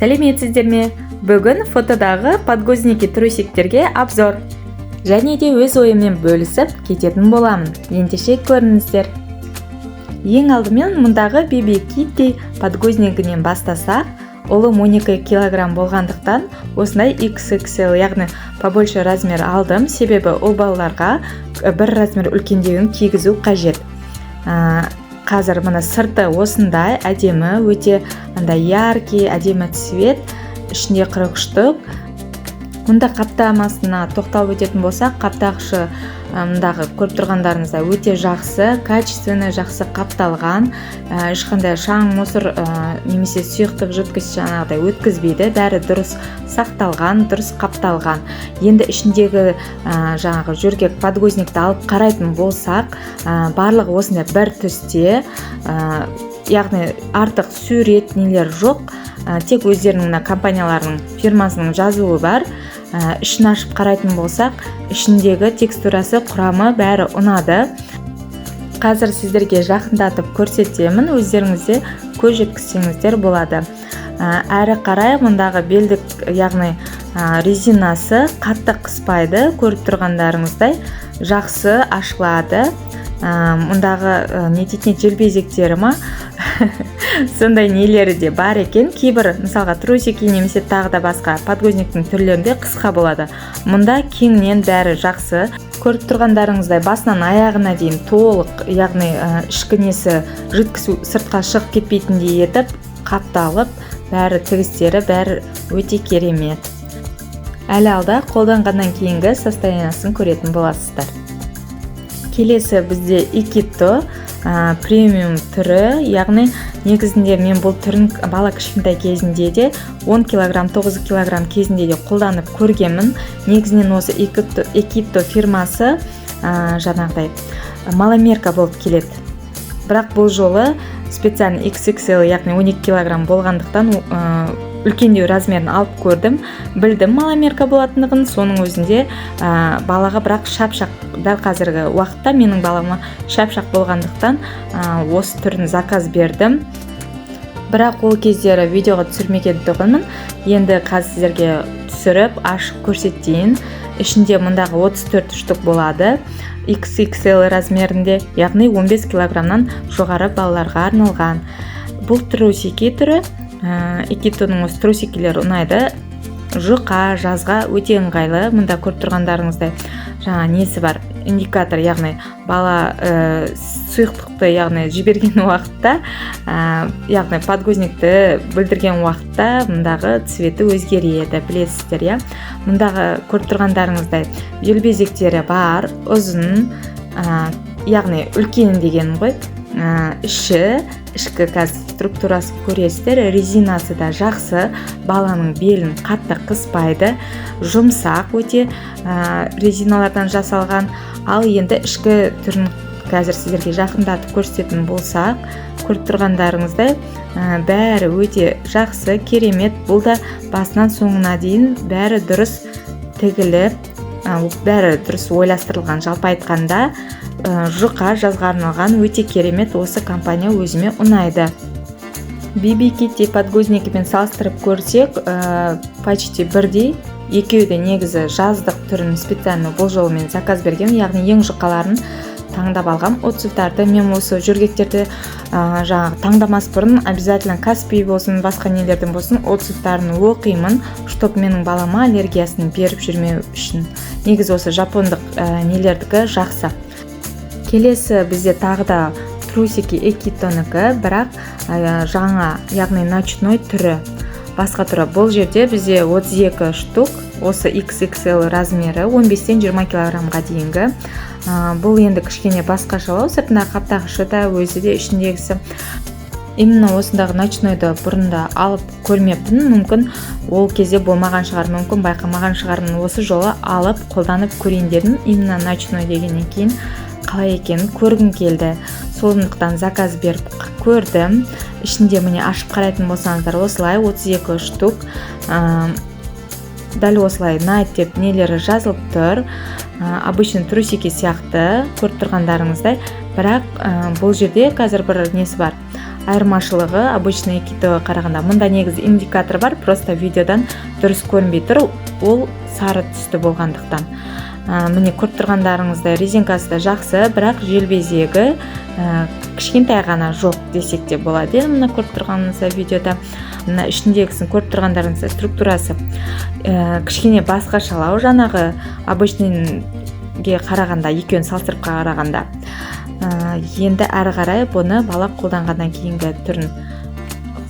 Сәлеметсіздер ме? Бүгін фотодағы подгузники, трусиктерге обзор және де өз ойыммен бөлісіп кететін боламын. Ендеше, көріңіздер. Ең алдымен мұндағы Биби Китти подгузнигінен бастасақ, ұлым 12 килограмм болғандықтан, осындай XXL, яғни побольше размер алдым, себебі ұл балаларға бір размер үлкендеуін кигізу қажет. Қазір мына сырты осындай әдемі, өте андай яркий, әдемі цвет, ішінде 40 штук. Мұнда қаптамасына тоқталып өтетін болсақ, қаптағышы мындағы көріп тұрғандарыңыздай өте жақсы, качественный, жақсы қапталған, ешқандай шаң, мусор немесе сұйықтық, жидкость жаңағыдай өткізбейді, бәрі дұрыс сақталған, дұрыс қапталған. Енді ішіндегі жаңағы жөргек, подгузникті алып қарайтын болсақ, барлығы осындай бір түсте, яғни артық сурет нелер жоқ, тек өздерінің мына компанияларының, фирмасының жазуы бар. Ішін ашып қарайтын болсақ, ішіндегі текстурасы, құрамы, бәрі ұнады. Қазір сіздерге жақындатып көрсетемін, өздеріңіз де көз жеткізсеңіздер болады. Әрі қарай мұндағы белдік, яғни резинасы қатты қыспайды, көріп тұрғандарыңыздай жақсы ашылады. Мұндағы не дейтін еді, желбезектері ма, сондай нелері де бар екен. Кейбір, мысалға, трусики немесе тағы да басқа подгузниктің түрлерінде қысқа болады, мұнда кеңінен, бәрі жақсы. Көріп тұрғандарыңыздай, басынан аяғына дейін толық, яғни ішкі несі, жидкость сыртқа шығып кетпейтіндей етіп қапталып, бәрі тігістері, бәрі өте керемет. Әлі алда қолданғаннан кейінгі состояниясын көретін боласыздар. Келесі бізде Экипто премиум түрі, яғни негізінде мен бұл түрін бала кішкентай кезінде де, 10 килограмм, 9 килограмм кезінде де қолданып көргенмін. Негізінен осы Экипто фирмасы жаңағыдай маломерка болып келеді, бірақ бұл жолы специально XXL, яғни 12 килограмм болғандықтан, үлкендеу размерін алып көрдім. Білдім маломерка болатындығын, соның өзінде балаға бірақ шап-шақ, дәл қазіргі уақытта менің балама шап-шақ болғандықтан, осы түрін заказ бердім. Бірақ ол кездері видеоға түсірмеген тұғынмын. Енді қазір сіздерге түсіріп, ашып көрсетейін. Ішінде мұндағы 34 штук болады, XXL размерінде, яғни 15 килограммнан жоғары балаларға арналған. Бұл трусики түрі. Экиптоның осы трусикилері ұнайды, жұқа, жазға өте ыңғайлы. Мында көріп тұрғандарыңыздай жаңа несі бар, индикатор, яғни бала сұйықтықты, яғни жіберген уақытта, яғни подгузникті бүлдірген уақытта мындағы цветі өзгереді, білесіздер, иә. Мұндағы көріп тұрғандарыңыздай желбезектері бар, ұзын, яғни үлкен дегенім ғой. Іші, ішкі қазір структурасын көресіздер, резинасы да жақсы, баланың белін қатты қыспайды, жұмсақ өте резиналардан жасалған. Ал енді ішкі түрін қазір сіздерге жақындатып көрсететін болсақ, көріп тұрғандарыңыздай, бәрі өте жақсы, керемет. Бұл да басынан соңына дейін бәрі дұрыс тігіліп, бәрі дұрыс ойластырылған. Жалпы айтқанда, жұқа, жазға арналған өте керемет. Осы компания өзіме ұнайды. Биби Китти подгузникімен салыстырып көрсек, почти бірдей. Екеуі де негізі жаздық түрін специально бұл жолы мен заказ берген, яғни ең жұқаларын таңдап алғам. Отзывтарды мен осы жөргектерді жаңағы таңдамас бұрын обязательно Каспи болсын, басқа нелерден болсын, отзывтарын оқимын, чтоб менің балама аллергиясын беріп жүрмеу үшін. Негізі осы жапондық нелердікі жақсы. Келесі бізде тағы да трусики Экитонікі, бірақ жаңа, яғни ночной түрі, басқа түрі. Бұл жерде бізде 32 штук, осы XXL размері, 15-тен 20 килограммға дейінгі. Бұл енді кішкене басқашалау, сыртындағы қаптағышы да, өзі де, ішіндегісі. Именно осындағы ночнойды бұрында алып көрмеппін, мүмкін, ол кезде болмаған шығар, мүмкін, байқамаған шығармын. Осы жолы алып қолданып көрейін дедім. Именно ночной дегеннен кейін қалай екенін көргім келді, сондықтан заказ беріп көрдім. Ішінде, міне, ашып қарайтын болсаңыздар, осылай 32 штук, дәл осылай Night деп нелері жазылып тұр. Обычный трусики сияқты, көріп тұрғандарыңыздай, бірақ бұл жерде қазір бір несі бар. Айырмашылығы обычный Экитоға қарағанда, мұнда негізі индикатор бар, просто видеодан дұрыс көрінбей тұр, ол сары түсті болғандықтан. Міне, көріп тұрғандарыңыздай, резинкасы да жақсы, бірақ желбезегі кішкентай ғана, жоқ десек те болады. Енді мына көріп тұрғаныңыздай, видеода мына ішіндегісін көріп тұрғандарыңыздай, структурасы кішкене басқашалау жаңағы обычныйге қарағанда, екеуін салыстырып қарағанда. Енді әрі қарай бұны бала қолданғаннан кейінгі түрін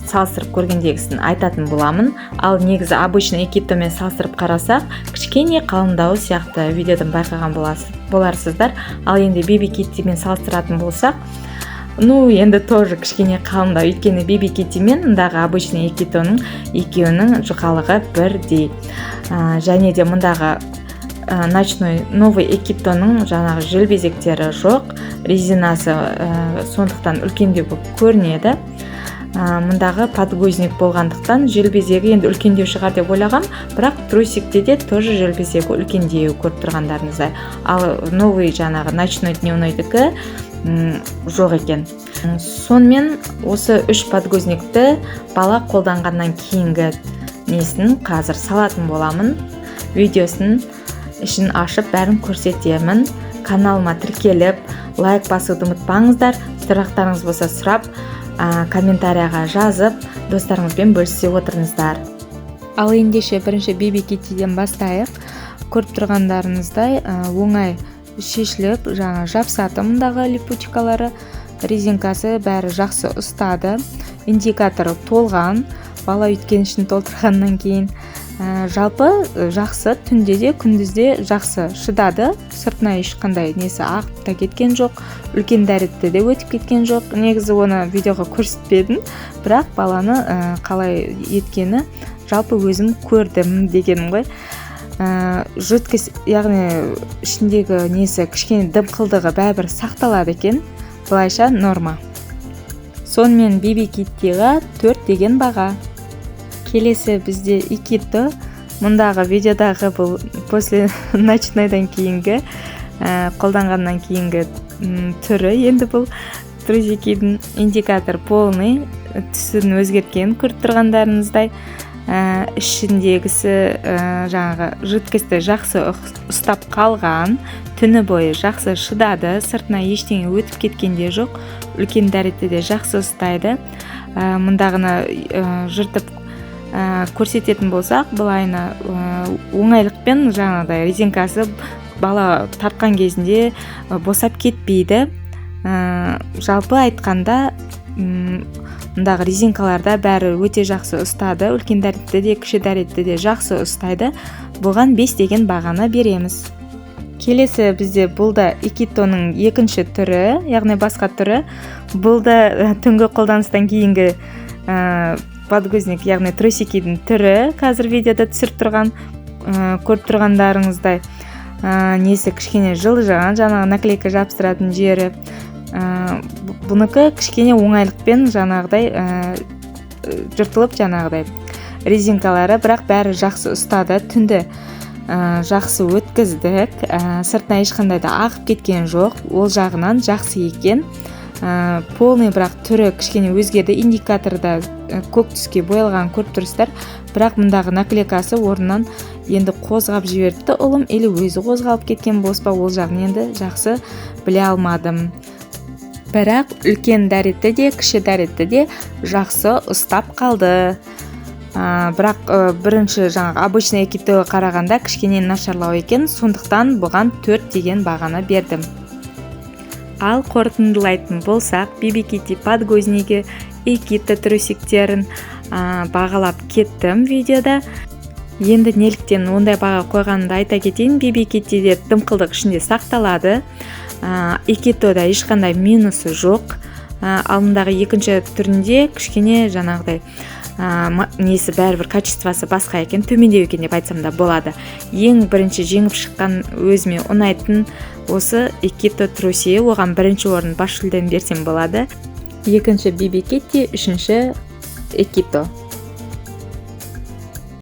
салыстырып көргендегісін айтатын боламын. Ал негізі обычный Экитомен салыстырып қарасақ, кішкене қалыңдау сияқты, видеодан байқаған боларсыздар. Ал енді Биби Киттимен салыстыратын болсақ, ну енді тоже кішкене қалыңдау, өйткені Биби Китти мен мындағы обычный Экитоның екеуінің жұқалығы бірдей. Және де мұндағы ночной новый Экитоның жаңағы желбезектері жоқ, резинасы сондықтан үлкендеу болып көрінеді. Мұндағы подгузник болғандықтан, желбезегі енді үлкендеу шығар деп ойлағам, бірақ трусикте де тоже желбезегі үлкендеу, көріп тұрғандарыңыздай. Ал новый жаңағы ночной, дневнойдікі жоқ екен. Сонымен, осы үш подгузникті бала қолданғаннан кейінгі несін қазір салатын боламын, видеосын ішін ашып, бәрін көрсетемін. Каналыма тіркеліп, лайк басуды ұмытпаңыздар. Сұрақтарыңыз болса, сұрап, комментарияға жазып, достарыңызбен бөлісе отырыңыздар. Ал ендеше бірінші Биби Киттиден бастайық. Көріп тұрғандарыңыздай, оңай шешіліп, жаңа жабысады. Мұндағы липучкалары, резинкасы, бәрі жақсы ұстады. Индикаторы толған, бала өйткен ішін толтырғаннан кейін. Жалпы жақсы, түнде де, күндіз де жақсы шыдады, сыртына ешқандай несі ағып та кеткен жоқ, үлкен дәретті де өтіп кеткен жоқ. Негізі оны видеоға көрсетпедім, бірақ баланы қалай еткені жалпы өзім көрдім дегенім ғой. Жидкость, яғни ішіндегі несі кішкене дымқылдығы бәрібір сақталады екен, былайша норма. Сонымен, Биби Киттиға 4 деген баға. Келесі бізде Экито. Мұндағы видеодағы бұл после ночнойдан кейінгі, қолданғаннан кейінгі түрі. Енді бұл трусикидің индикатор полный, түсін өзгерткен, көріп тұрғандарыңыздай. Ішіндегісі жаңағы жидкості жақсы ұстап қалған, түні бойы жақсы шыдады, сыртына ештеңе өтіп кеткен де жоқ, үлкен дәретте де жақсы ұстайды. Мұндағыны жыртып көрсететін болсақ, былайына оңайлықпен жаңағыдай резинкасы бала тартқан кезінде босап кетпейді. Жалпы айтқанда, мұндағы резинкаларда бәрі өте жақсы ұстады, үлкен дәретті де, кіші дәретті де жақсы ұстайды. Бұған 5 деген бағаны береміз. Келесі бізде бұл да Экитоның екінші түрі, яғни басқа түрі. Бұл да түнгі қолданыстан кейінгі подгузник, яғни трусикидің түрі. Қазір видеода түсіріп тұрған, көріп тұрғандарыңыздай, несі кішкене жылжыған, жаңағы наклейка жабыстыратын жері. Бұныкі кішкене оңайлықпен жаңағыдай жыртылып, жаңағыдай резинкалары, бірақ бәрі жақсы ұстады, түнді жақсы өткіздік, сыртына ешқандай да ағып кеткен жоқ, ол жағынан жақсы екен. Полный, бірақ түрі кішкене өзгерді, индикаторда көк түске боялған, көріп тұрсыздар. Бірақ мұндағы наклейкасы орнынан енді қозғап жіберіпті ұлым или өзі қозғалып кеткен бос па, ол жағын енді жақсы біле алмадым. Бірақ үлкен дәретті де, кіші дәретті де жақсы ұстап қалды. Бірақ бірінші жаңағы обычный Экитоға қарағанда кішкене нашарлау екен, сондықтан бұған 4 деген бағаны бердім. Ал қорытындылайтын болсақ, Биби Китти подгузники, Экито трусиктерін бағалап кеттім видеода. Енді неліктен ондай баға қойғанымды айта кетейін. Биби Киттиде дымқылдық ішінде сақталады, Экитода ешқандай минусы жоқ. Ал мұндағы екінші түрінде кішкене жаңағыдай несі бәрібір качествосы басқа екен, төмендеу екен деп айтсам да болады. Ең бірінші жеңіп шыққан, өзіме ұнайтын осы Экито труси, оған бірінші орын, бас жүлдені берсем болады. Екінші Биби Китти, үшінші Экито.